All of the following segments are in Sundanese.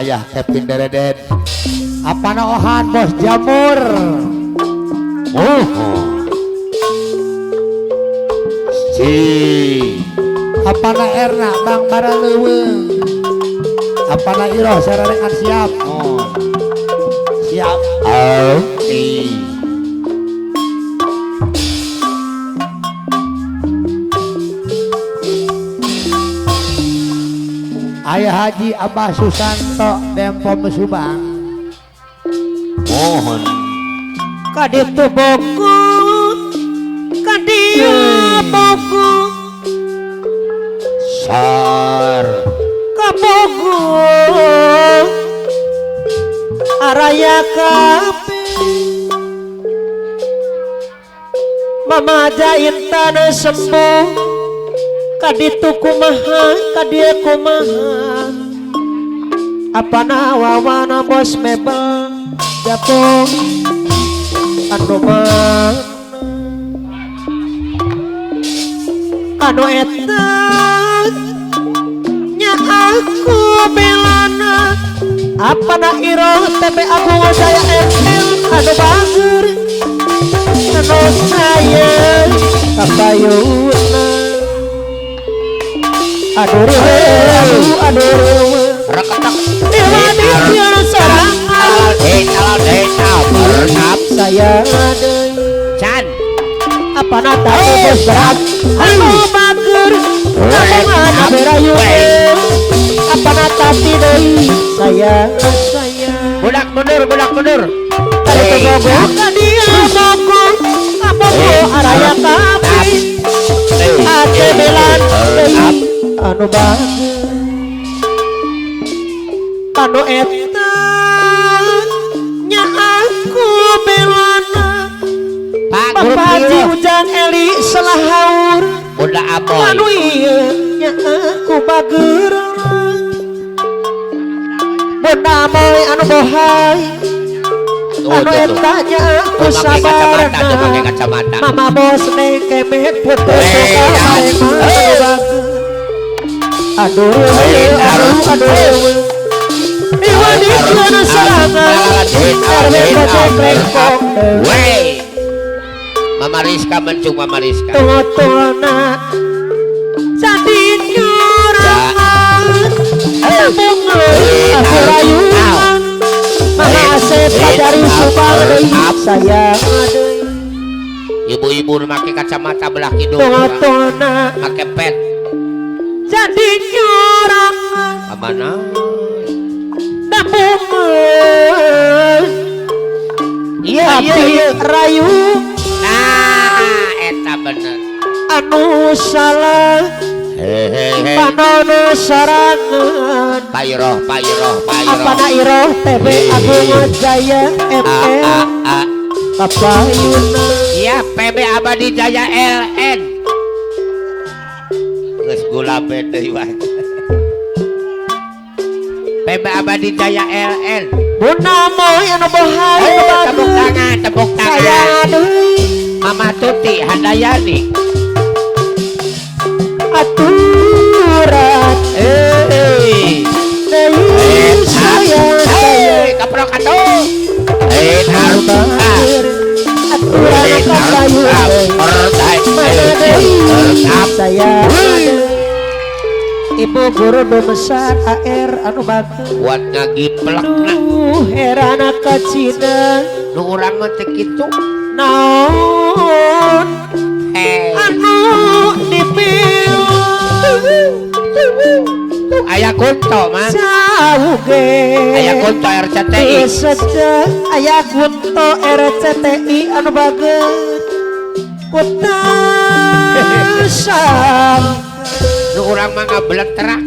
Ayah Kevin Dereden. Apana Ohan bos jamur. Oh. Si. Apana Erna Bang Baraleuweung. Apana Iroh sarerengan siap. Oh. Siap. Oke. Ayah Haji Abah Susanto Dempom Subang. Mohon. Kaditu boku, kadia boku, sar kabogo, araya kape, mama jaintan sembuh, kaditu kumaha, kadia kumaha, apana wawana bos mebel, japong. Anu mana anu eta nya aku belana apana iroh TB aku jaya ML anu bager anu sayang kapayuna aduh riweuh aduh riweuh reketek dewa di sorangan saya Chan apana tadi bos berat anu bager anu berayu apana tadi deui saya sayang budak mundur budak mundur tadi bogo kadia bogo abogo araya kapi ate belan deui anu bager anu eta nya aku belana Pak Haji Ujang Eli selahaur Bunda Amoy anu ieu nya aku bager Bunda Amoy anu bohai anu eta nya aku sabarna Mama bos neng kemet putus aduh aduh aduh Iwan iklan serangan RW Kocek Lengkong. Wey Mama Rizka mencung Mama Rizka Tunggu-tunggu jadi nyorangan Tabungan aku rayuan Mama Asep dari Subang sayang. Ibu-ibu pakai kacamata belah hidung Tunggu-tunggu pakai pet jadi nyorangan kemana tabungan iya iya iya rayu. Nah eta bener anu salah hehehe panono sarangan pairoh pairoh pairoh apana iroh TB Agung Jaya ML kapayuna iya PB Abadi Jaya LN geus gula deui wae PB Abadi Jaya LN Bunda Moy anu bohai tepuk tangan tepuk tangan Mama Tuti Handayani aturan eh sayang eh kaprok atuh aturan kapayuna sayang. Ibu guru besar AR anu bager kuat ngagiplek nu herana ka Cina nu urang mah teu kitu naon anu dipil aya kunto mah sauge aya kunto RCTI aya kunto RCTI anu bager kutasang nu urang mah ngabletrak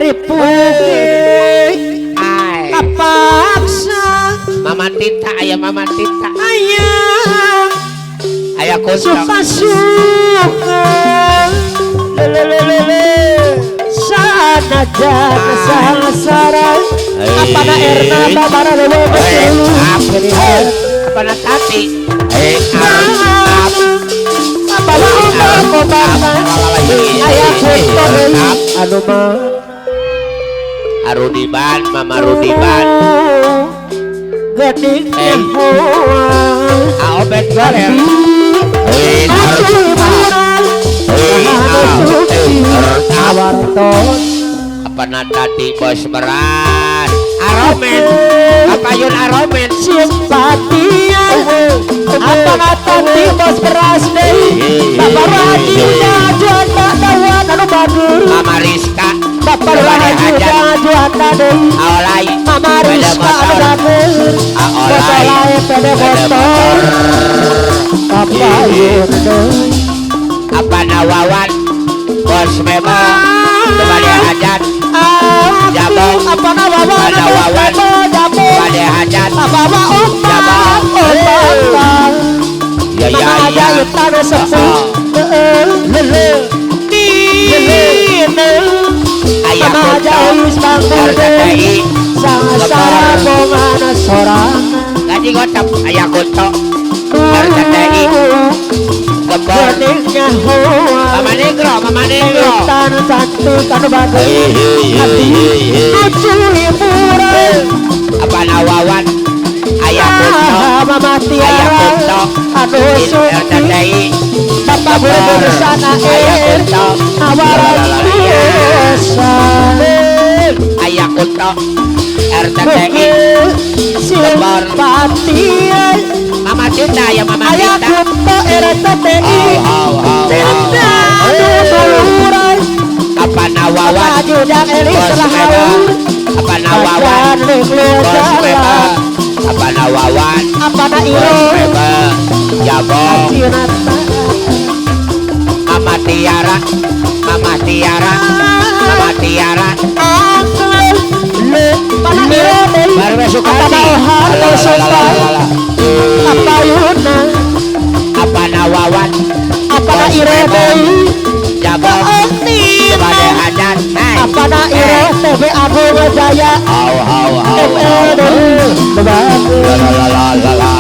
ripuge kapaksa Mama Tita aya Mama Tita aya aya kunto suka-suka lelelelele sanajan sangsara apana Erna babara leuweung apana Tati aya kunto deui anu mah Arudiban Mama Rudiban Gening Aobet goler apa tadi bos beras Aromen apa yun Aromen simpatian apa tadi bos beras deh Bapak Raji Juan Dawan anu bagus Mama Rizka Bapak Raji Juan deui Aolai Mama Rizka anu bagus Aolai pede motor Bapak Yun deui apa nawawan bos memo kembali hajat jabong apa nawawan jabong kembali hajat apa jabong ya ya ya ayah RTTI gaji gotap ayah kunto RTTI Gembor Mama Negro Mama Negro apa nawawan ayah kunto ayah kunto RTTI Bapak Guru sana ayah kunto ayah kunto RTTI Gembor Mama Cinta ya Mama Ayah Cinta kunto RTTI Cinta apa nawawan bos meba apa nawawan bos meba apa nawawan bos meba jabong Mama Tiara Mama Tiara Mama Tiara baru besok apa Yuna apa nawawan apa Iro jabong pada hajat apa na Iro TV Agung Jaya au au au la la la la la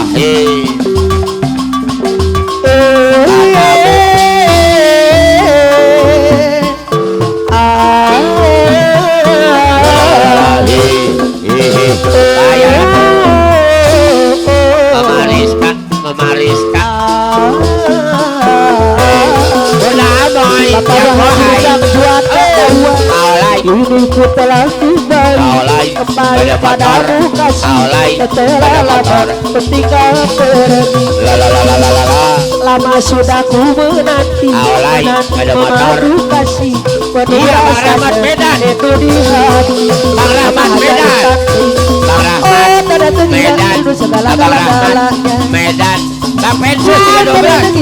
Mama Rizka Mama Rizka Ini ku telah kembali kembali padamu kasih telah lama ketika pergi lama sudah ku menanti menanti memadu kasih iya Bang Rahmat Medan itu di hati Bang Rahmat Medan Bang Rahmat Medan Bang Rahmat Medan Bang Pensus 312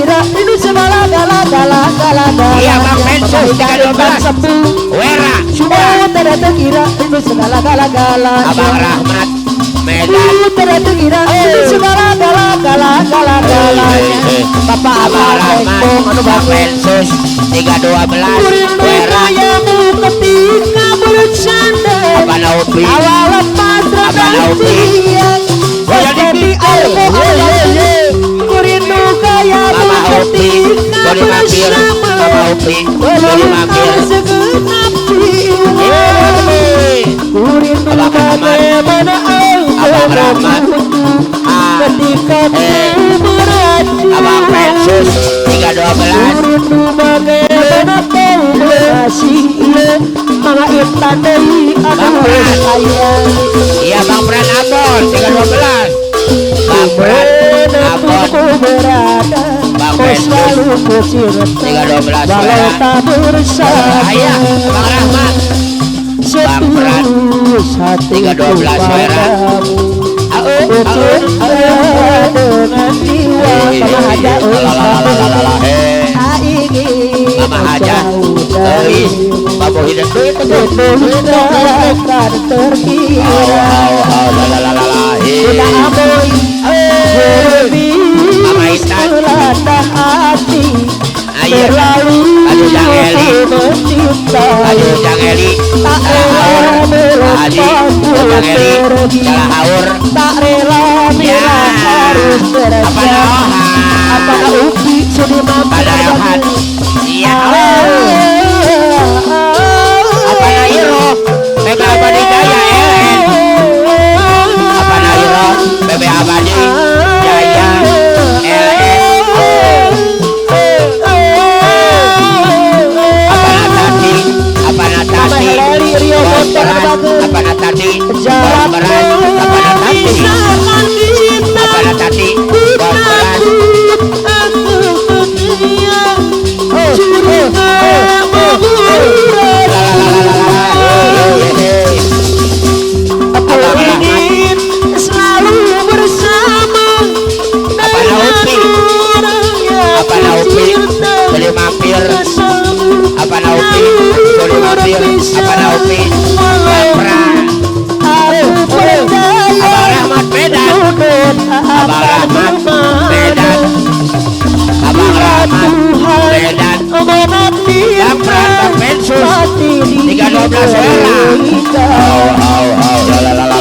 iya Bang Pensus 312 Wera sudah Abang Rahmat Medan Bapak Abang Rahmat Bang Pensus 312 Wera Apa Naupi Apa Naupi Mama Upi Doni mampir Mama Upi Doni mampir Abang Rahmat Abang Rahmat Abang Pensus 312 Bang Pran iya Bang Pran Abon 312 Bang Pran Abon Bang Pensus 312 Ayah Bang Rahmat Bang Pran 312 Wera Mama Haja Babu hidup Mama Intan Aduh Jang Eli Aduh Jang Eli salah haur Adi Jang Eli salah haur tak rela ya apa apa upi apa naohan iya apa nairo Mega apa dijaya Apa tadi? Bos beras. Apa tadi? Apa tadi? Bos beras. Aku ingin selalu bersama. Apa naupi? Apa naupi? Beli mampir. Apa naupi? Beli mampir. Apa naupi? Abang Rahmat Medan. Abang Rahmat Medan. Abang Rahmat Medan. Dapran Bang Pensus 312 Hela. Au au au la la la la.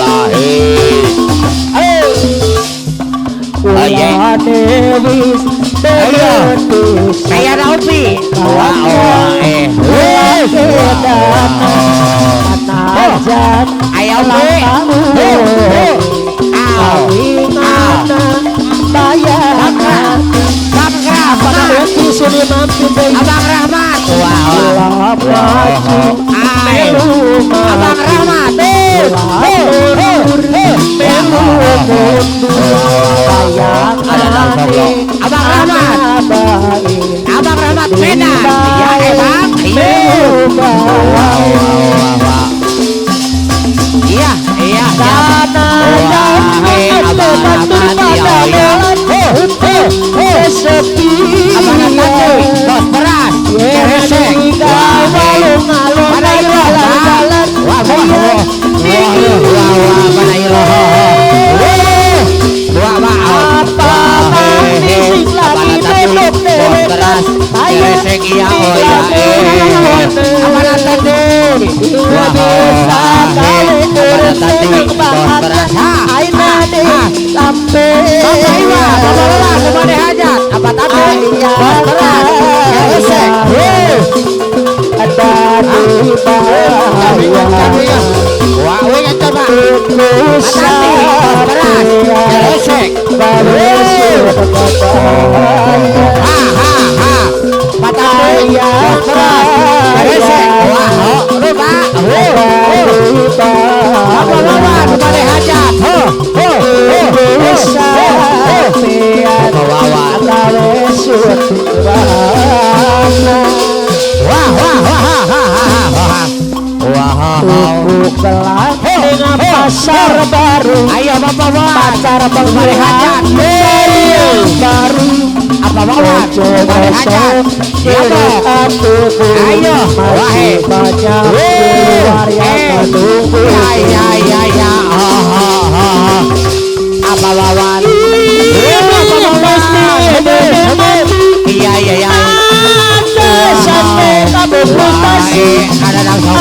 Kayak Naupi. Wah eh. Ayo Abang Rahmat. Abang Rahmat. Abang Rahmat. Abang Rahmat Medan. Ya Bang. Iya, iya. Abang Rahmat. Abang Rahmat. Bos beras. Keresek. Mana iroh? Wah, wah, wah. Wah, mana iroh? Wah, wah. Bos beras. Keresek iya oh ya. Abang tadi. Wah, abang tadi. Bos beras. Sampai iwa, bapak lelah, kemana hajat? Apa tadi? Bos beras, keresek. Wah, wah, coba. Tadi, bos beras, keresek. Ha, ha, ha. Patah, bos beras, keresek. Wah, lupa. Bapak lelah, kemana hajat? Ho, ho, ho, ho, ho. Wah, wah, wah, wah, wah, wah. Pasar baru. Ayo bapak bawa. Pasar hajat baru. Apa bawa? Hajat. Ayo. Wah, ya ya ya ya. Apa bawa? Iya iya iya. Ada langsung.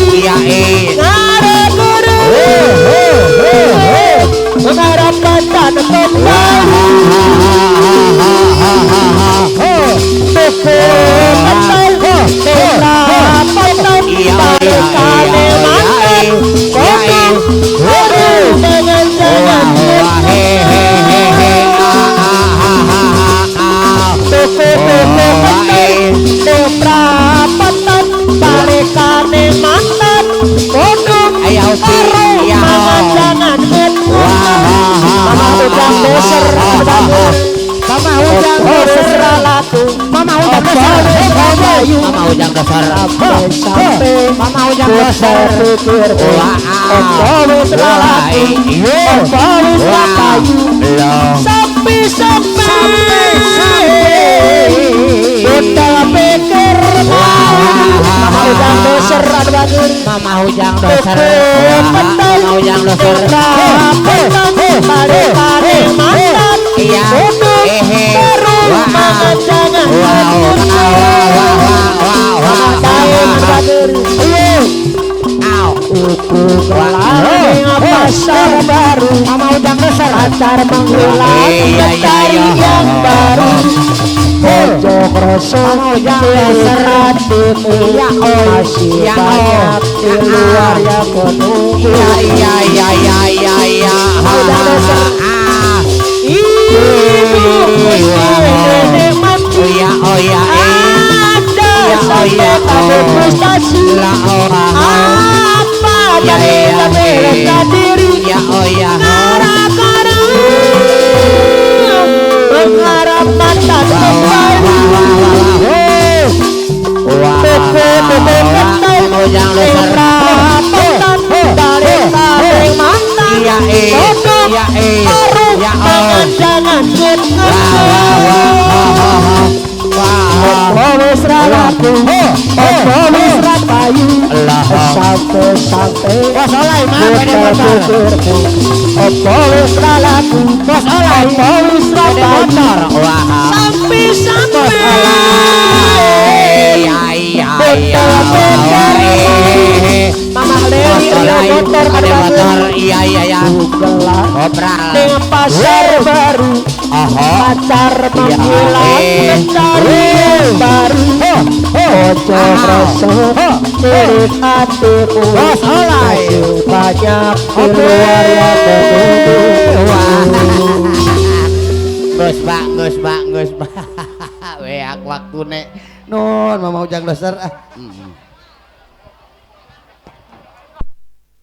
Iya eh. Mengharapkan kembali. Mama ujang dasar. Mama ujang dasar. Mama ujang dasar. Mama ujang dasar. Iya. Pasar baru, Mama ujang dasar. Pasar menghilang mencari yang baru. Ojo kroso hatimu masih banyak di luar yang menunggu. Iya iya iya iya iya iya. Ibu mesti nenek mati. Iya oh iya. Ada Sampai kabeh frustasi. La oh ah. Apa Ya, dari ya, mereka diri. Ya oh ya. Gara-gara mengharap mantan kembali. Wah. Toko-toko ketai Ujang loser. Rapotan dari tabeng mantan. Iya eh. Kodok Iya eh. Baru Ya oh. mangan jangan Wah wah wah. Wah. Opo wis ra laku, opo wis ra payu, Allah. sampe-sampe Bos oleh mah beda motor. pikirmu. Opo wis ra laku, Bos oleh opo wis ra beda payu, motor. Wah. sampe-sampe Iya iya iya. Mama Lewi Bos ada motor ada motor. Iya iya iya. Bukelah Obral. ning pasar baru, Aha. pacar Iya. menghilang mencari yang baru. Ojo rasa cilik hatimu, Bos oleh. masih banyak di luar yang menunggu. Wah. Gus Pak, Gus Pak, Gus Pak. Weak waktune. Nun, Mama Ujang Loser ah.